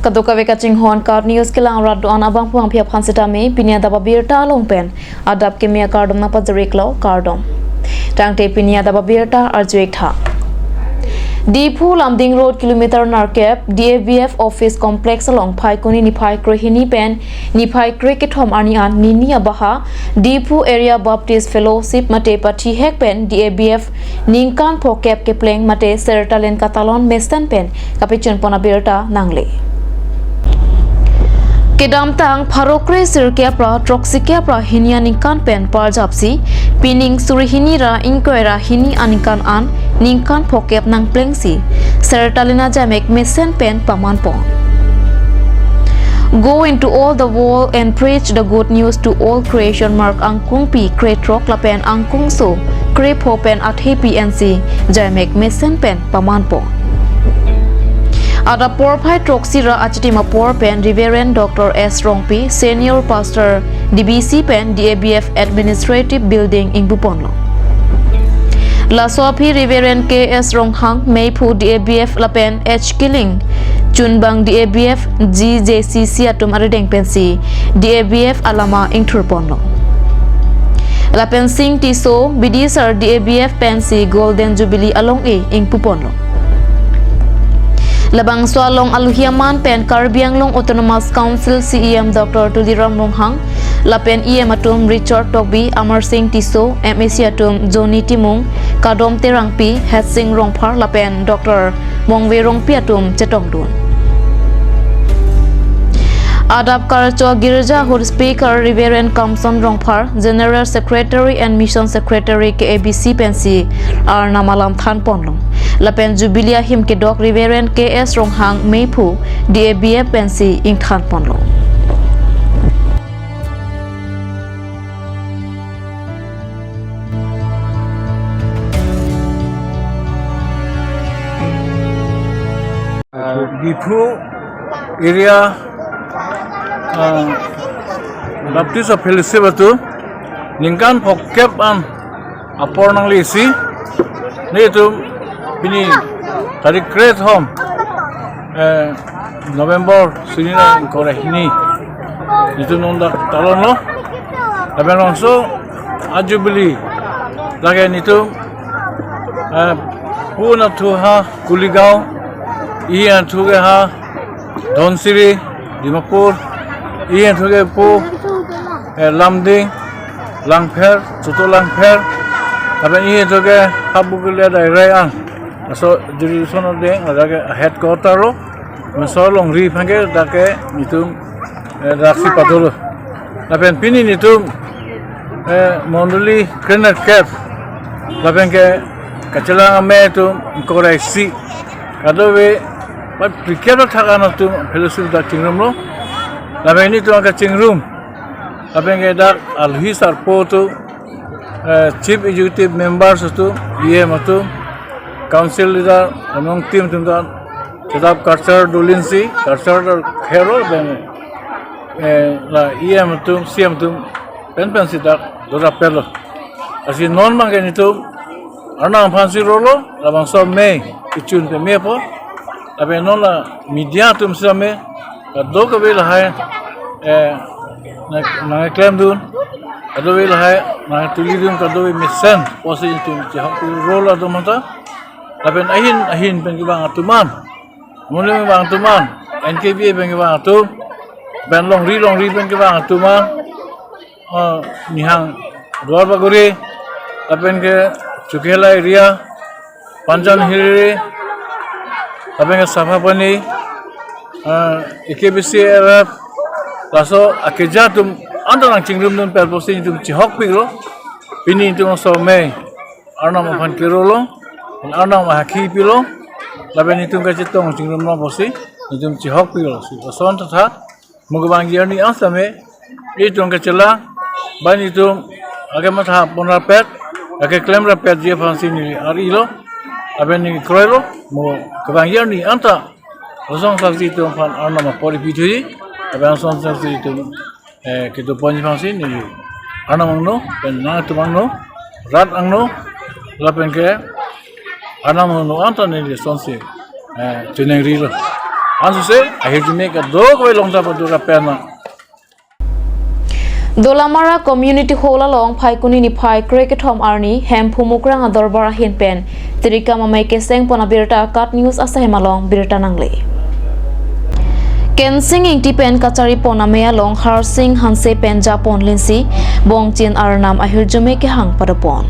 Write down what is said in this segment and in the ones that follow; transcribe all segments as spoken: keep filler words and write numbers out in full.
Kadokave kachinghon KAT News kelang rat do-an abangphu aphan sitame pini adap abirta along pen adap keme akardom nangpajir-iklo, kardom. Tangte pini adap abirta arju-ik tha. Diphu Lumding Road kilometer nerkep D A B F office complex along Phaikuni niphai krehini pen niphai krekethom arni an nini abaha Diphu Area Baptist Fellowship mate pathihek pen D A B F ningkan phokep kepleng mate Sertalin katalon mesen pen kapachunpon abirta nangle. Kedamtang pharo kre sirkep ra throksi kep ra hini aningkan pen parjapsi pining suri hini ra ingkoi ra hini aningkan an ningkan phokep nangplengsi Sertalin ajamek mesen pen pamanpon. Go into all the world and preach the good news to all creation, Mark angkungpi krethrok lapen angkungso krepho pen athepi ensi jamek mesen pen pamanpon. Adap porphai throksi ra achitim apor pen Reverend Doctor S Rongpi, Senior Pastor D B C pen D A B F Administrative Building ingpuponlo. Laso aphi Reverend K S Ronghang, Meiphu D A B F lapen H Killing, Chunbang D A B F G J C C atum arideng pensi D A B F alama ingthurponlo. Lapen Sing Tisso, Bidisar D A B F pensi Golden Jubilee along-e ingpuponlo. Labangso along alohi aman pen Karbi Anglong Autonomous Council C E M Doctor Tuliram Ronghang, lapen E M atum Richard Tokbi, Amar Sing Tisso, M A C atum Johnny Timung, Kadom Terangpi, Hetsing Rongphar lapen Doctor Mongve Rongpi atum chetongdun. Adap karcho girja ahut Speaker Reverend Kamson Rongphar, General Secretary and Mission Secretary K A B C pensi Arnam alam thanponlo. Lapen Jubilee ahim kedok Reverend K S Ronghang, Meiphu D A B F pensi ingthanponlo. Uh, Diphu area, uh, Baptist Fellowship atum ningkan phokep an apor nanglesi, netum pini tarik krethom, eh, November suri ra ingkoi ra hini, netum non dak talonlo. Lapen bangso a Jubilee lake netum, eh, pu nathu ha Kuligaon, isi nathu ke ha Dhansiri, Dimapur, isi nathu ke pu, eh, Lumding, Langpher, Choto Langpher, lapen isi nathu ke Habukile Dairai an. Laso jurisdiction ode, lake headquarter lo, laso longri aphan ke dak ke netum, eh, daksi padolo. Lapen pini netum, eh, mondoli krenerkep, lapen ke kachelang amei atum ingkoi ra isi, kadokave, ba phlikep athak an atum fellowship dak chingrumlo. Lapen netum kachingrum, lapen ke dak alohi sarpo atum, eh, Chief Executive Members atum, E M atum, Council Leader, among team atum ta, kedap culture dolinsi, culture do khero pen, eh, la E M atum, C M atum, pen pensi dak dorapetlo. Lasi non abang ke netum Arnam aphansi rolo, labangso amei kechun pen mepo, lapen non la media atum sitame, kadokave lahai, eh, nang, nangklemdun, kadokave lahai nangtulidun, kadokave mesen pusi netum chehok rolo atum anta. Lapen ahin ahin pen kevang atum an, muli kevang atum an, N K B A pen kevang atum, pen longri longri pen kevang atum an, ah, Nihang Duar Bagori, lapen ke Chokihola area, Panjan Hill area, lapen ke Saphapani, ah, A K B C R F, laso akeja atum anta nangchingrumdun pen pusi netum chehokpiklo. Pini netum laso amei Arnam aphan kerolo, Arnam ahakhi pilo, lapen netum kachetong chingrumlo pusi netum chehokpiklo. Si lason tha tha, mo kevangji arni an sitame, netum kachelang, ba netum akematha ponrapet, akeklem rapetji aphansi neli arilo, lapen neli kroilo, mo kevangji arni anta, lason saksi atum aphan Arnam apor ipithuji, lapen lason saksi atum, eh, kedoponji aphansi neli Arnam angno, pen nangtum angno, rat angno, lapen ke Arnam angno anta neli lasonsi, eh, chonangrilo. Ansose ahirjume kadokave longja padu kapen na. Dolamara Community Hall along Phaikuni niphai krekethom arni Hemphu Mukrang Adorbar ahin pen Tirikam Amei keseng pon abirta KAT News asahem along birta nangle. Kensing Ingti pen kachari pon amei along Harsing Hanse pen japon linsi bongchin arnam ahirjume kehang padopon.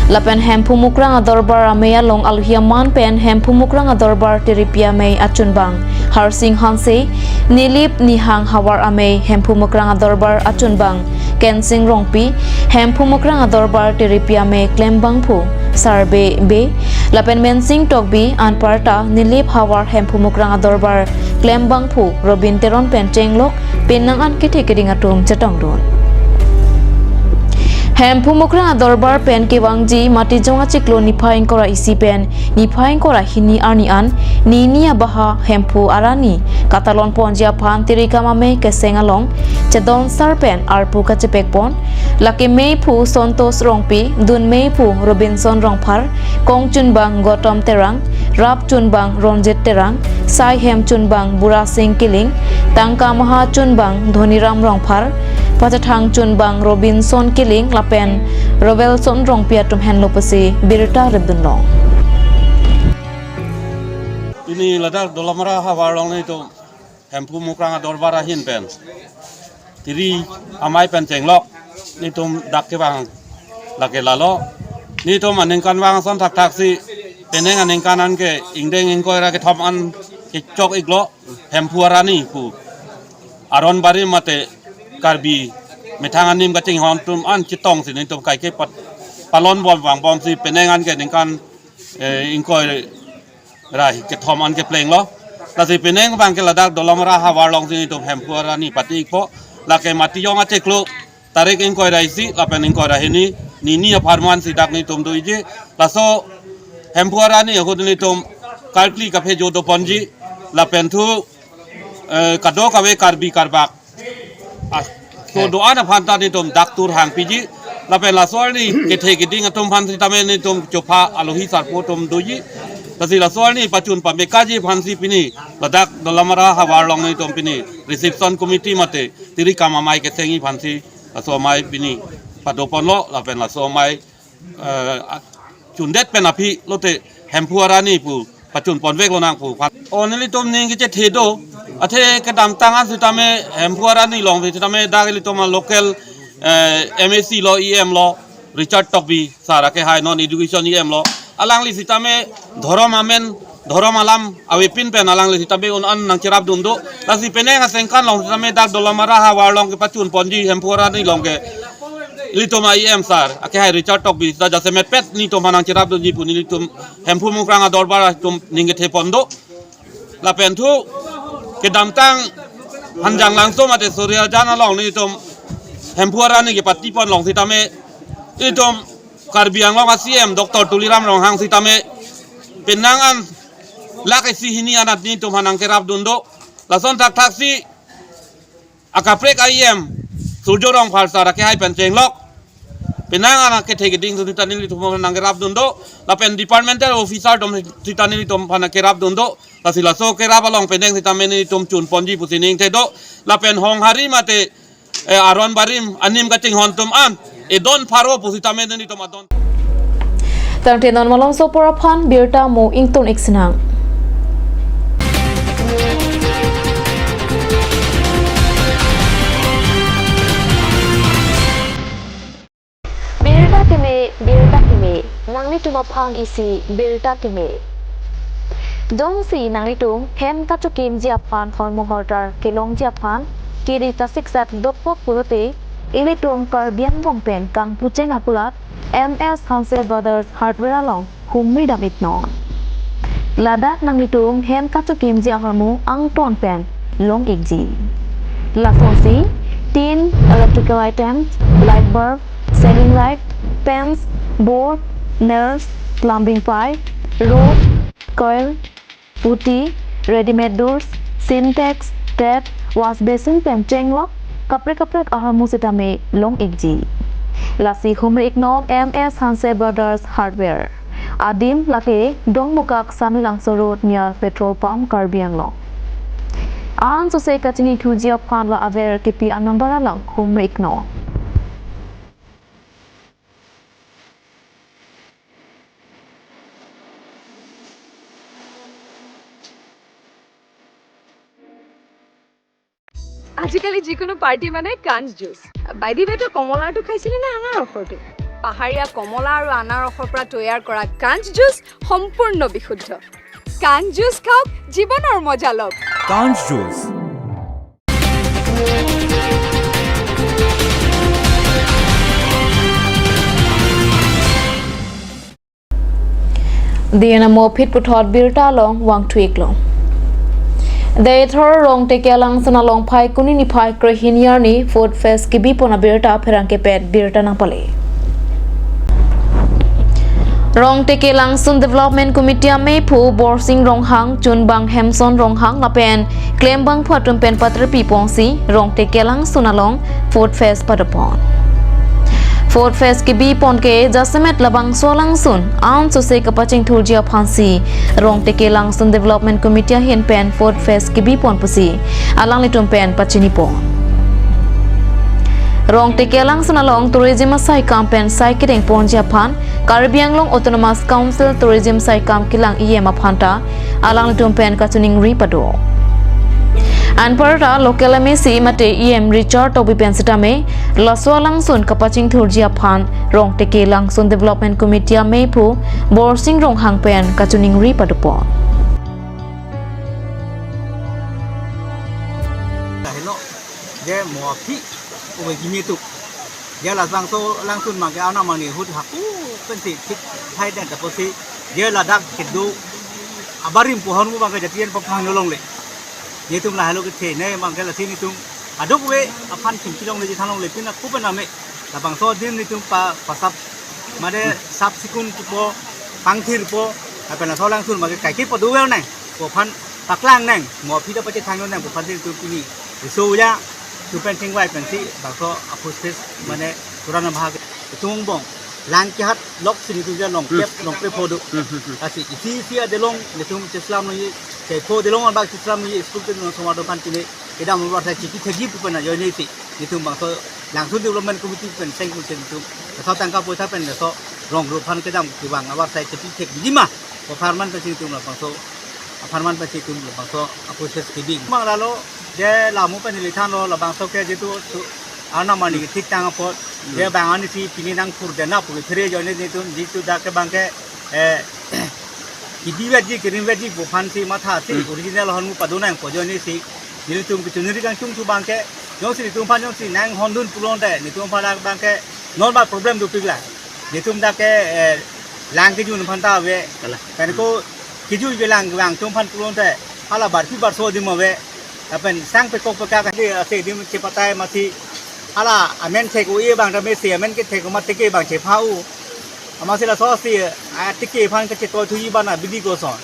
Lapen Hemphu Mukrang Adorbar amei along alohi aman pen Hemphu Mukrang Adorbar Tiripi Amei achunbang Harsing Hanse, Nilip Nihang Havar Amei, Hemphu Mukrang Adorbar achunbang Kensing Rongpi, Hemphu Mukrang Adorbar Tiripi Amei klembangphu Sarbe Bey, lapen Mensing Tokbi, anparta Nilip Havar Hemphu Mukrang Adorbar klembangphu Robin Teron pen chenglok penang an kethe keding atum chetongdun. Hemphu Mukrang Adorbar pen kevangji Matijong achiklo niphai ingkoi ra isi pen niphai ingkoi ra hini arni an nini abaha Hemphu arani katalon ponji aphan Tirikam Amei keseng along chedon sar pen arpu kachepek pon, lake meiphu Santos Rongpi, dun meiphu Robinson Rongphar, kong chunbang Gautam Terang, rap chunbang Ronjit Terang, sai hem chunbang Burasing Killing, tangka maha chunbang Dhoniram Rongphar, pachethang chunbang Robinson Killing lapen Rovelson Rongpi atum henlo pusi birta repdunlong. Pini ladak Dolamara havar along nelitum Hemphu Mukrang Adorbar ahin pen Tiri Amei pen chenglok nelitum dak kevang lake lalo. Nelitum aningkanvang ason thakthaksi penang aningkan anke ingdeng ingkoi ra kethom an kechok iklo, Hemphu arani pu aron barim mate Karbi methang anim kachinghon atum an chetongsi nelitum kaike pat palon bom vangbomsi penang anke ningkan, eh, ingkoi ra kethom an keplenglo. Lasi penang abangke ladak Dolamara havar alongsi nelitum Hemphu arani pati ikpo. Lake Matijong achiklo tarik ingkoi ra isi lapen ingkoi ra hini, nini apharman si dak nelitum doji. Laso Hemphu arani ahut nelitum karkli kaphejo doponji lapen thu, eh, kadokave Karbi Karbak, ah, so doan aphan ta nelitum dak tur hangpiji. Lapen laso arni kethe keding atum aphan sitame nelitum chopha alohi sarpo atum doji. Lasi laso arni pachun pamekaji aphansi pini ladak Dolamara havar along nelitum pini reception committee mate Tirikam Amei kesengji aphansi laso amei pini padoponlo lapen laso amei, eh, a-, chundet pen aphi lote Hemphu arani pu pachun ponveklo nang pu. O nelitum ning kechethe do, athe kedamtang an sitame Hemphu arani along sitame dak ilitum local, eh, M A C lo, E M lo, Richard Tokbi sir akehai non education E M lo. Alangli sitame dhorom amen, dhorom alam avepin pen alangli sitame un an nangcherapdun do. Lasi penang asengkan along sitame dak Dolamara havar along kepachun ponji Hemphu arani along ke ilitum a-E M sir akehai Richard Tokbi ta jasemet pet nelitum aphan nangcherapdunji pu nelitum Hemphu Mukrang Adorbar atum ning kethe pon do. Lapen thu kedamtang Hanjanglangso mate Soriajan along nelitum Hemphu arani kepati pon along sitame ilitum Karbi Anglong a-C E M Doctor Tuliram Ronghang sitame penang an lake isi hini anat nelitum aphan nangkerapdun do. Lason thakthaksi akaprek a-E M Surjo Rongphar sir akehai pen chenglok penang an kethe keding sitame nelitum aphan nangkerapdun do. Lapen departmental officer atum sitame nelitum aphan nangkerapdun do. Lasi laso kerap along penang sitame nelitum chun ponji pusi ningthe do. Lapen honghari mate, eh, aron barim anim kachinghon atum an edon pharo pusitame nelitum adon. Tangte non malomso apor aphan birta mo ingtun ik sinang. Birta keme, birta keme, nanglitum aphan isi birta keme. Jongsi nanglitum hem kachokimji aphan hormu hortar kelongji aphan kiri kasiksat dokok pulote, ilitum Karbi Anglong pen kangpucheng akulat M S Hanse Brothers Hardware along humri dam iknon. Ladak nanglitum hem kachokimji ahormu angton pen long ikji. Lasonsi tin, electrical items, light bulb, ceiling light, fans, board, nails, plumbing pipe, rod, coil, putti, readymade doors, Sintex, tap, wash basin pen chenglok kaprek kaprek ahormu sitame long ikji. Lasi humri iknon M S Hanse Brothers Hardware. Adim lake Dongmukak Samelangso Road near petrol pump, Karbi Anglong. Ansose kachinithurji aphan la aver kipi anumber along khumri-iknon. আজিকালি যিকোনো পাৰ্টি মানে কাঞ্চ juice. By the ৱে, তই কমলাৰটো খাইছিলি নে আনাৰসৰটো? পাহাৰীয়া কমলা আৰু আনাৰসৰ পৰা তৈয়াৰ কৰা কাঞ্চ জুচ সম্পূৰ্ণ বিশুদ্ধ। কাঞ্চ জুচ খাওক, জীৱনৰ মজা লওক। কাঞ্চ juice. Dei namo phit puthot birta along vangthu-iklo. Deithor Rongteke Langsun along Phaikuni niphai krehini arni Food Fest kebipon abirta pherangke pet birta nangpale. Rongteke Langsun Development Committee amephu Borsing Ronghang, Chunbang Hemson Ronghang lapen klembangphu atum pen paterpi pongsi Rongteke Langsun along Food Fest padopon. Food Fest kebipon ke jasemet labangso alangsun ansose kapachingthurji aphansi Rongteke Langsun Development Committee ahin pen Food Fest kebipon pusi alanglitum pen pachinipon. Rongteke Langsun along tourism asaikam pen sai kedengponji aphan Karbi Anglong Autonomous Council Tourism saikam kelang E M aphanta alanglitum pen kachiningri pado. Anparta local M A C mate E M Richard Tokbi pen sitame laso alangsun kapachingthurji aphan Rongteke Langsun Development Committee amephu Borsing Ronghang pen kachiningri padopon. Lahelo, je mo aphi ove kimi tu. Je labangso alangsun abangke auna mani hut hapu pensi thik thai den, taposi je ladak kedo abarim pohon mu abangke jatian paphang nolong le. Netum lahelo kethe ne abangke lasi netum aduk ave aphan chingki longle, chethan longle, pina kupen ame. Labangso adim netum pa, pasap made sap sikun kipo, pangthirpo, lapen laso alangsun abangke kaike padu ave nang, pu aphan paklang nang, mo aphi ta pachethang nang pu aphan netum pini riso ya, tu pen chingvai pensi bangso a-Food Fest mane turan abahag itung bong lang kehat lok si netum ja longkep, hmm, longkep phodo. Hmm, hmm, hmm. Lasi isi isi adelong netum cheslam noi, chepho adelong abang cheslam noi, school adelong somar do aphan pine kedam avarsai chipi thekji pu pen ajoine si netum bangso Langsun Development Committee pen seng pen seng netum laso tangka poisa pen laso rong ru aphan kedam kevang avarsai chipi thekji ma, pu apharman pensi netum labangso, apharman pensi netum labangso a-Food Fest kebing. Mang lalo, je lamu pen neli thanlo, labangso ke jitu su, auna mani, hmm, thik tang apot, hmm, je bang ani si pini nangpur dena pu ke phere ajoine netum jitu dak ke abangke, eh, kebi vetji, kerim vetji pu aphansi mathasi, hmm, original ahormu padu nang pu ajoine si netum kechoningri kangtung thu abangke, jongsi netum aphan jongsi nanghondun pulote, netum aphan abangke normal problem dopik lang. Netum dak ke, eh, lang kejun aphan ta ave. Kalang. Pen ko kejun kelang vang atum aphan pulote hala barpi barso adim ave. Lapen sang pekok pekak ase adim chepatai masi hala amen thek o-e abang ta mesi amen kethek o ma teke abang chepha-o. Amatsi laso si, ah, teke aphan kachetoi thuji abang abidi koson.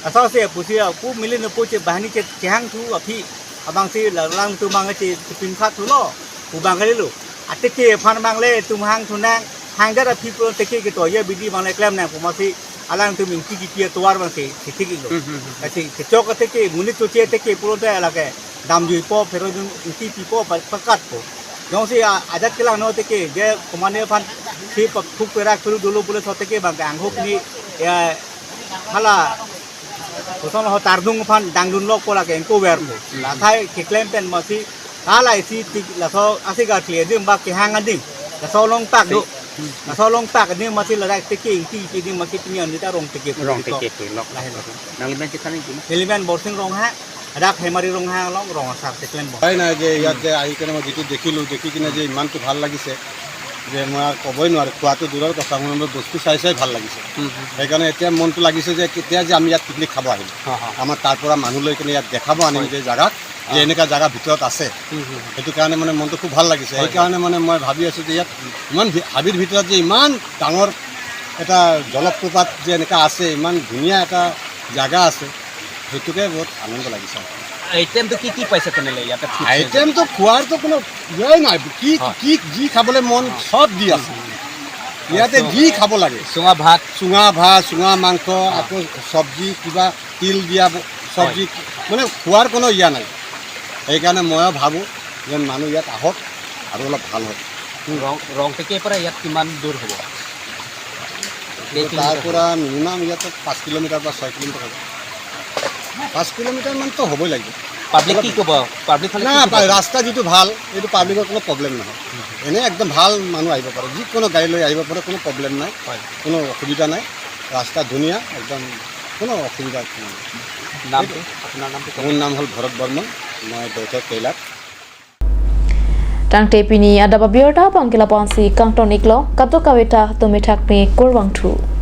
Laso si pusi aku milin pu che bahani che chehang thu aphi abangsi la-, alangtum abang che chepin khat thulo. Pu abang kalilo. Ateke aphan abang le itum hang thu nang, hang jar aphi pu teke ketoiji abidi abang le klem nang pu masi alangtum ingti kipi atovar abangsi, si thik-iklo. Hmm, hmm, hmm. Lasi kechok ateke, monit choche ateke pulote lake damjuipo, phero jun ingti pipo, pa-, pakatpo. Jongsi a-, ajat kelang no teke, je komatne aphansi pa-, phuk perak peru dolo pule so teke abangke angho pini, ya, hala, koson ho tardung aphan dangdun lok pu lake ingko verpo. Hmm. Lathai keklem pen masi hala isi tik laso ase ga kle adim ba kehang adim. Laso along tak do. Hmm. Laso along tak adim masi ladak teke ingti ingti adim masi pini anita Rongteke pu Rongteke pu lok. Lahelo. Nangli men chethan nangji ma? Neli men Borsing Ronghang, ladak Hemari Ronghang along rong asar keklem bom. উপায় নাই যে ইয়াত যে আহি কেনে মই যিটো দেখিলোঁ, দেখি কিনে যে ইমানটো ভাল লাগিছে, যে মই আৰু ক'বই নোৱাৰোঁ। খোৱাটো দূৰৰ কথা, মোৰ বস্তু চাই চাই ভাল লাগিছে। হুম, হুম। সেইকাৰণে এতিয়া মনটো লাগিছে যে কেতিয়া যে আমি ইয়াত পিকনিক খাব আহিম। হা, হা। আমাৰ তাৰ পৰা মানুহ লৈ কিনে ইয়াত দেখাব আনিম, হয়, যে জাগাত, যে, অ, এনেকা জাগা ভিতৰত আছে। হুম, হুম, হুম। সেইটো কাৰণে মানে মনটো খুব ভাল লাগিছে। হয়, হয়। সেইকাৰণে মানে মই ভাবি আছোঁ যে ইয়াত ইমান ভি-, হাবিৰ ভিতৰত যে ইমান ডাঙৰ এটা জলপ্ৰপাত যে এনেকা আছে, ইমান ধুনীয়া এটা জাগা আছে, সেইটোকে বহুত আনন্দ লাগিছে। আইটেমটো কি কি পাইছে তেনেহ'লে ইয়াতে? Food centre? আইটেমটো খোৱাৰতো কোনো ইয়েই নাই, কি, হয়, কি, যি খাবলৈ মন, হয়, সব দি আছে। হুম, হুম। ইয়াতে, হয়, যি খাব লাগে। চুঙা ভাত। চুঙা ভাত, চুঙা মাংস, হয়, আকৌ চব্জি, কিবা তিল দিয়া ব-, চব্জি, হয়, মানে খোৱাৰ কোনো ইয়া নাই। সেইকাৰণে ময়ো ভাবোঁ যেন মানুহ ইয়াত আহক আৰু অলপ ভাল হওক। ৰং ৰংটেকেৰ পৰা ইয়াত কিমান দূৰ হ'ব? কেই তাৰ কিলোমিটাৰ হ'ব? পৰা মিনিমাম ইয়াত পাঁচ কিলোমিটাৰ বা ছয় কিলোমিটাৰ হ'ব। পাঁচ কিলোমিটাৰমানতো হ'বই লাগিব। পাব্লিক কি ক'ব? পাব্লিক হ'লে না কি ক'ব? পা- ৰাস্তা যিটো ভাল, এইটো পাব্লিকৰ কোনো প্ৰব্লেম নহয়। এনে একদম ভাল মানুহ আহিব পাৰে, যিকোনো গাড়ী লৈ আহিব পাৰে, কোনো প্ৰব্লেম নাই, হয়। কোনো অসুবিধা নাই। ৰাস্তা ধুনীয়া, একদম কোনো অসুবিধা নাই। নামটো? আপোনাৰ নামটো কওক। মোৰ নাম হ'ল ভৰত বৰ্মন, মই দৈথৰ tailor. Tangte pini adap abirta abang ke lapu-ansi kangton iklo, kadokave ta tumi thakme kurvangthu.